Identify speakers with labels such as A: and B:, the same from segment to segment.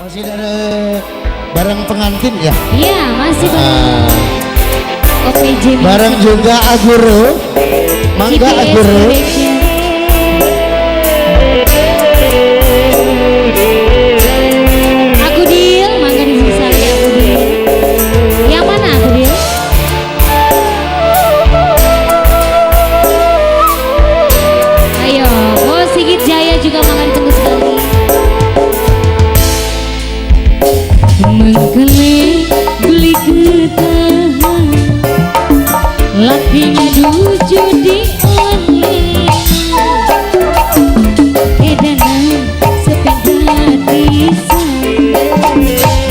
A: Masih dari bareng pengantin ya?
B: Iya, masih bareng. OPJ
A: bareng juga Aguro. Mangga Aguro.
B: Agudil, mangga di sini Agudil. Yang mana Agudil? Ayo, oh Sigit Jaya juga mangga ditunggu sekali. Mengkele beli ketahan, laki ngadu judi online, edanan sepeda gratisan,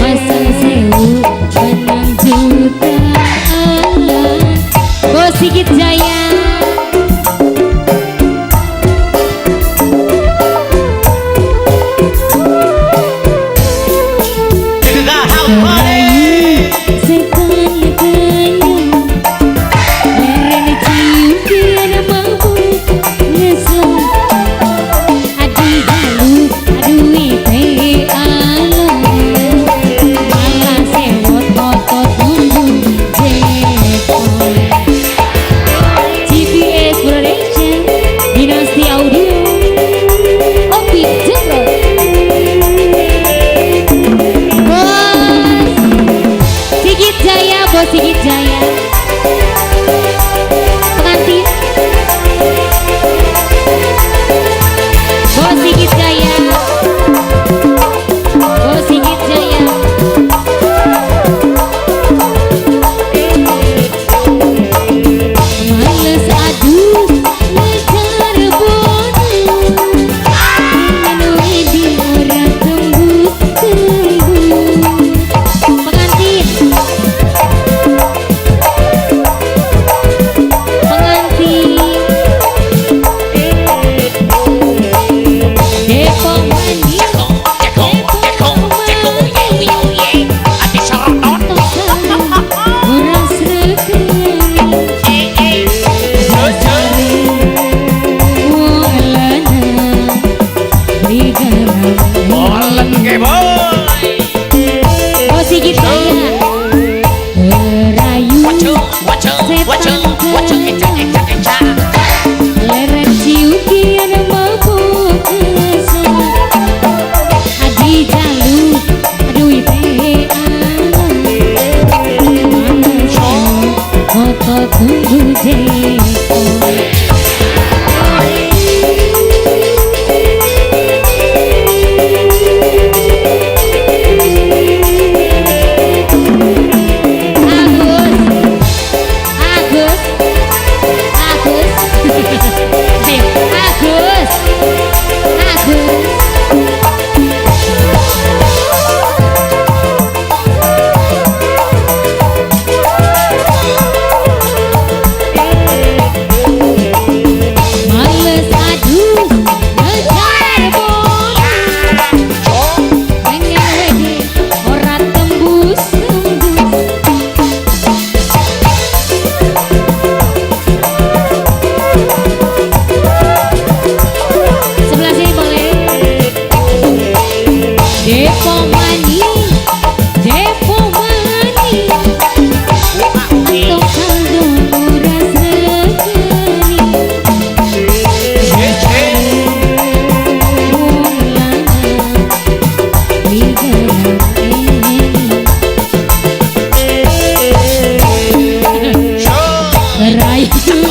B: masang sewu menang jutaan. Bos Sigit Jaya. Sigit Jaya pengantin, Bos Sigit Jaya, Bos Sigit Jaya. Males aduh ngejar bodoh, dengan wedi ora tembus tembus. Pengantin, Sigit Jaya merayu setan kaya, leren ciukian mabuk kesel, adi jalu aduh ite alam, mana otot tunggu jekol. Rayu.